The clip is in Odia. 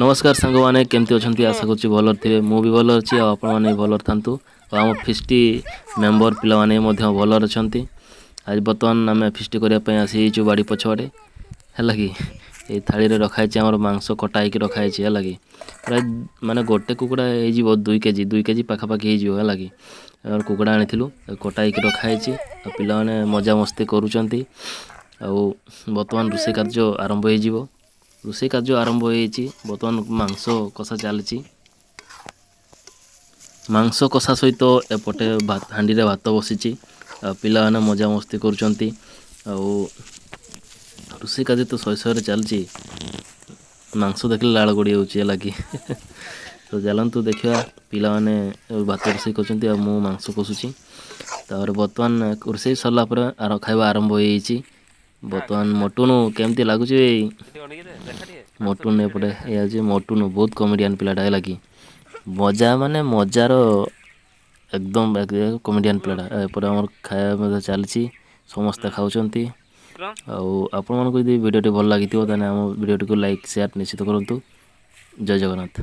ନମସ୍କାର ସାଙ୍ଗମାନେ, କେମିତି ଅଛନ୍ତି? ଆଶା କରୁଛି ଭଲରେ ଥିବେ। ମୁଁ ବି ଭଲ ଅଛି ଆଉ ଆପଣମାନେ ବି ଭଲରେ ଥାନ୍ତୁ। ଆଉ ଆମ ଫିଷ୍ଟି ମେମ୍ବର ପିଲାମାନେ ମଧ୍ୟ ଭଲରେ ଅଛନ୍ତି। ଆଜି ବର୍ତ୍ତମାନ ଆମେ ଫିଷ୍ଟି କରିବା ପାଇଁ ଆସିଯାଇଛୁ ବାଡ଼ି ପଛଆଡ଼େ, ହେଲା କି? ଏଇ ଥାଳିରେ ରଖାହେଇଛି ଆମର ମାଂସ, କଟା ହେଇକି ରଖାହେଇଛି, ହେଲା କି? ପ୍ରାୟ ମାନେ ଗୋଟେ କୁକୁଡ଼ା ହେଇଯିବ 2 କେଜି, 2 କେଜି ପାଖାପାଖି ହେଇଯିବ, ହେଲା କି? ଆମର କୁକୁଡ଼ା ଆଣିଥିଲୁ, କଟା ହେଇକି ରଖାହେଇଛି ଆଉ ପିଲାମାନେ ମଜାମସ୍ତି କରୁଛନ୍ତି। ଆଉ ବର୍ତ୍ତମାନ ରୋଷେଇ କାର୍ଯ୍ୟ ଆରମ୍ଭ ହେଇଯିବ। ରୋଷେଇ କାର୍ଯ୍ୟ ଆରମ୍ଭ ହେଇଯାଇଛି। ବର୍ତ୍ତମାନ ମାଂସ କଷା ଚାଲିଛି। ମାଂସ କଷା ସହିତ ଏପଟେ ହାଣ୍ଡିରେ ଭାତ ବସିଛି ଆଉ ପିଲାମାନେ ମଜାମସ୍ତି କରୁଛନ୍ତି। ଆଉ ରୋଷେଇ କାର୍ଯ୍ୟ ତ ଶହେ ଶହେରେ ଚାଲିଛି। ମାଂସ ଦେଖିଲେ ଲାଳ ଗଡ଼ି ଯାଉଛି, ହେଲା କି? ତ ଚାଲନ୍ତୁ ଦେଖିବା। ପିଲାମାନେ ଭାତ ରୋଷେଇ କରୁଛନ୍ତି ଆଉ ମୁଁ ମାଂସ କଷୁଛି। ତାପରେ ବର୍ତ୍ତମାନ ରୋଷେଇ ସରିଲା ପରେ ଆର ଖାଇବା ଆରମ୍ଭ ହେଇଯାଇଛି। ବର୍ତ୍ତମାନ ମଟୁନୁ କେମିତି ଲାଗୁଛି? ମଟୁନ ଏପଟେ ଏଇଆ ଅଛି। ମଟୁନୁ ବହୁତ କମେଡ଼ିଆନ୍ ପିଲାଟା, ହେଲା କି? ମଜା ମାନେ ମଜାର ଏକଦମ କମେଡ଼ିଆନ୍ ପିଲାଟା। ଏପଟେ ଆମର ଖାଇବା ମଧ୍ୟ ଚାଲିଛି, ସମସ୍ତେ ଖାଉଛନ୍ତି। ଆଉ ଆପଣମାନଙ୍କୁ ଯଦି ଭିଡ଼ିଓଟି ଭଲ ଲାଗିଥିବ, ତାହେଲେ ଆମ ଭିଡ଼ିଓଟିକୁ ଲାଇକ୍, ସେୟାର ନିଶ୍ଚିତ କରନ୍ତୁ। ଜୟ ଜଗନ୍ନାଥ।